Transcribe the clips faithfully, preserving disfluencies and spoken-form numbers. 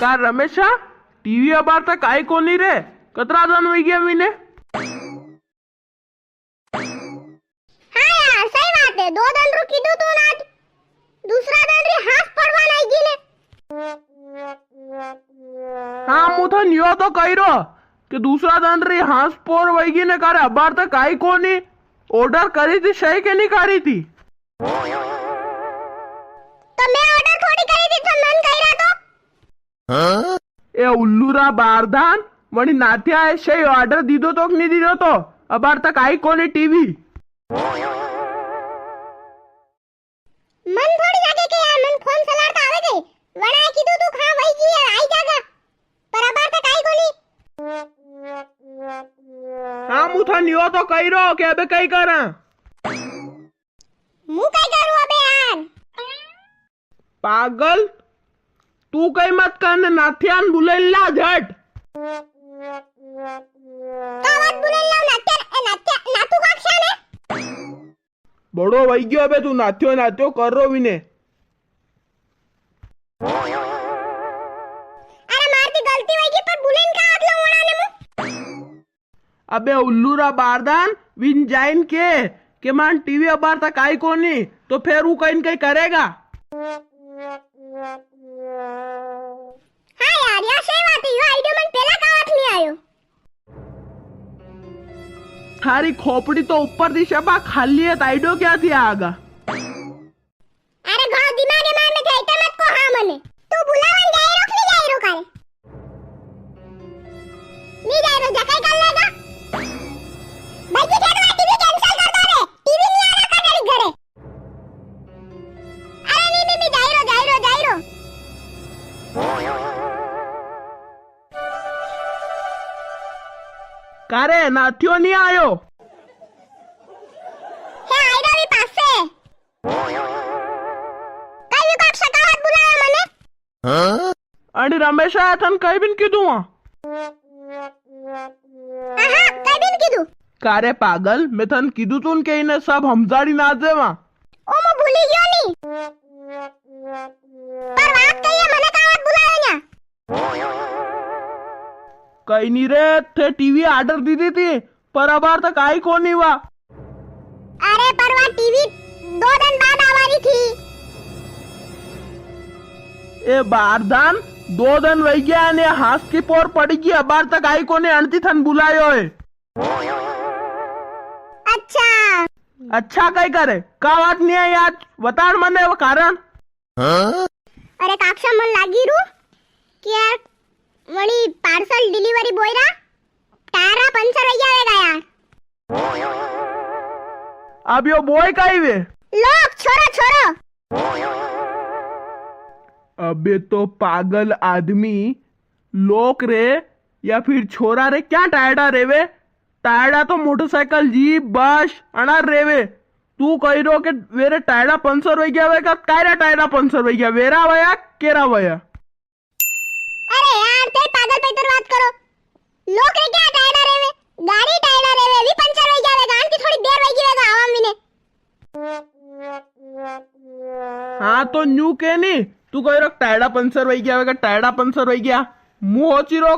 का रमेशा, टीवी अबार तक आई कोनी रे? कतरा दन वई गया वीने? हाँ यार, सही बात है। दो दन रू कीधु तू ना, दूसरा दन री हांस पड़वा नी गी ने। हाँ, मु थन यो तो कही रो कि दूसरा दन री हांस पोर वई गी ने, कारे अबार तक आई कोनी। ऑर्डर करी थी सही के नी करी थी? तो मैं ऑर्डर थोड़ी करी थी, थन मन कही रहा तो। ए उल्लू रा बारदान, वणी नाथ्या ए सही ऑर्डर दीदो तो कि नी दीदो तो? अबार तक आई कोनी टीवी। मन थोड़ी लागे के यार, मन फोन सलार तो आवे गई। वणा कीधु तू खा वई जी आई जागा। पर अबार तक आई कोनी। हाँ, मु थन यो तो कही रो के अबे कई करा। मु कई करूँ अबे यार? पागल, तू कई मत कर ने, नाथ्यान बुलाई ला झट। का बात बुलाई ला नाथ्यान? ए नाथ्या, नाथू काक्षा ने? बड़ो वई गयो अबे, तू नाथ्यो नाथ्यो कर रो विने। अरे मारती गलती वई गई, पर बुलाई का हाथ लो वणा ने मु। अबे उल्लू रा बारदान, विन जाइन के, के मान टीवी अबार तक आई कोनी, तो फेर ऊ कईन कई करेगा। हाँ यार, या सही बात है, यो आइडियो मन पेला का हाथ नी आयो। थारी खोपड़ी तो ऊपर दिशा पा खाली है, तो आइडियो क्या थी आगा? अरे घणो दिमाग है मार में, थे इतना मत को हाँ मने। तू बुलावन जाई रो कि नी जाई रो कारे? नी जाई रो, जकाई कर लेगा। बल्कि थे तो टीवी कैंसिल कर दो रे, टीवी नी आना का तेरे घरे। अरे नी, नी, नी, जाई रो, जाई रो, जाई रो। कारे, नाथ्यो नी आयो? हे, आई रो भी पासे। कई भी बात सकावत बुलाया मने। अरे रमेशा, थन कई बिन कीधु हाँ? हाँ, हाँ, कई बिन कीधु। कारे पागल, मैं थन कीधु तू के इने सब हमजाड़ी ना देवा। ओ, मु भूली गयो नी। पर बात कही है, मने का बात बुलायो न्या? कई नी रे, थे टीवी ऑर्डर दी दी थी, पर अबार तक आई कोनी वा। अरे, पर वा टीवी दो दिन बाद आवारी थी। ए बारदान, दो दिन वई गया ने हाथ की पोर पड़ी गई, अबार तक आई कोनी, अणती थन बुलायो है। अच्छा। अच्छा कई करे? का बात नी है यार, बताण मने वो कारण। अरे काक्षा, मन लागी रू कि यार वणी पार्सल डिलीवरी बॉय रा टायर रा पंचर हो गया होगा यार। अब यो बॉय काई वे? लोग, छोरो, छोरो। अबे तो पागल आदमी, लोग रे या फिर छोरा रे क्या टायड़ा रेवे? टायड़ा तो मोटरसाइकिल, जीप, बस अणा रेवे। तू कही रो के वेरे टायड़ा पंचर हो गया वेगा, कायरा टायड़ा पंचर हो गया, वेरा वया, केरा वया? अरे यार, ते पागल पैतर बात करो। लोग रे क्या टायड़ा रेवे? गाड़ी टायड़ा रेवे, भी पंचर हो गया वेगा, आंटी थोड़ी देर हो गई वेगा आवा मिने। हाँ, तो न्यू के नी, तू कही रो टायड़ा पंचर हो गया वेगा, टायड़ा पंचर हो गया। मु होची रो,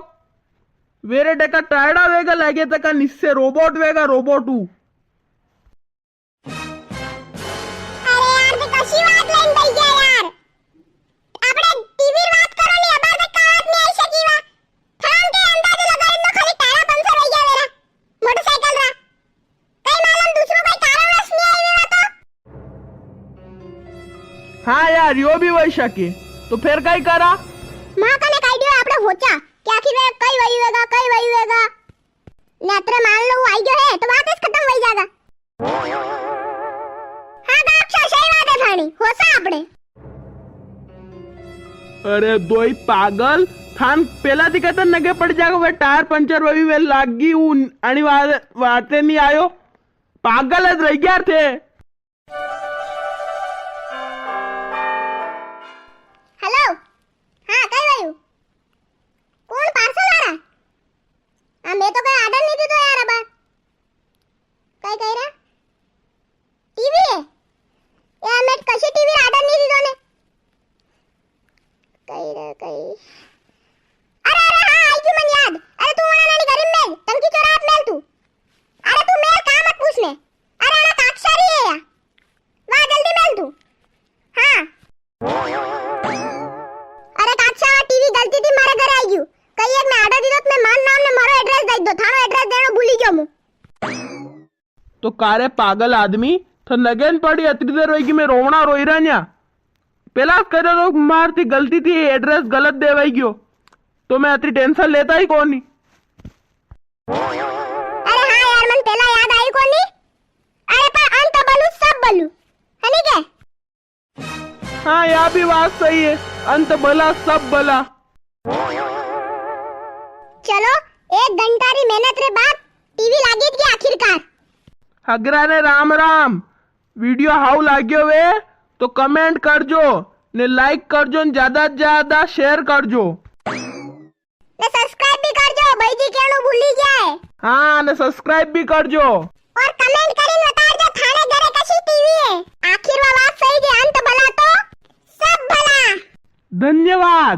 वेरे डेका टायड़ा वेगा लागे तका निस्से रोबोट वेगा, रोबोट हूँ। अरे यार, ते कशी बात लइन दई गया यार। आपणे टीवी री बात करो नी, अबार तक का बात नी आई सकी वा। थाम के अंदाजो लगाई लो, खाली टायरा पंचर हो गया वेरा मोटरसाइकिल रा। कई मालूम दूसरो कोई कारणवश नी आई वा तो। हाँ यार, यो भी वई सके। तो फेर कई करा? मां कने कई दियो आपणे होचा कि आखिर वे कई वई वेगा, कई वई वेगा। ने अतरे मान लो वो आई गयो है, तो बात इस खत्म वई जागा। हाँ, काक्षा, सही बात है थानी, होसा आपणे। अरे दोई पागल, थान पेला थी कहता नगे पड़ जागा, वे टायर पंचर वई वे लागी, उ अणी वा-, वाते नी आयो, पागल है रह गया थे। हेलो, हाँ, कई वयू? कोण पार्सल आ रहा? हाँ, मैं तो कई ऑर्डर नी दीदो यार अबार। कई कई रहा? टीवी है? यार, मैं कशी टीवी रा ऑर्डर नी दीदो ने। कई रे, कई। तो कारे पागल आदमी, तो नगेन पड़ी अतरी देर होई कि मैं रोवणा रोई रहा न्या। पेला ज करो तो मार थी गलती थी, एड्रेस गलत देवाई गयो, तो मैं अतरी टेंशन लेता ही कोनी। अरे हाँ यार, मन पेला याद आई कोनी। अरे पर अंत भलू सब भलू, है नी के? हाँ, या भी बात सही है, अंत भला सब भला। चलो, एक घंटा री मेहनत रे बाद टीवी लागी गई आखिरकार। हगरा ने राम राम। वीडियो हाउ लाग्यो वे तो कमेंट करजो, ने लाइक करजो, ने ज्यादा से ज्यादा शेयर करजो। ने सब्सक्राइब भी करजो, भाई जी केणो भूली गया है। हाँ, ने सब्सक्राइब भी करजो। और कमेंट करीन बताजो थाने घरे कसी टीवी है। आखिर वा बात सही जे अंत भला तो सब भला। धन्यवाद।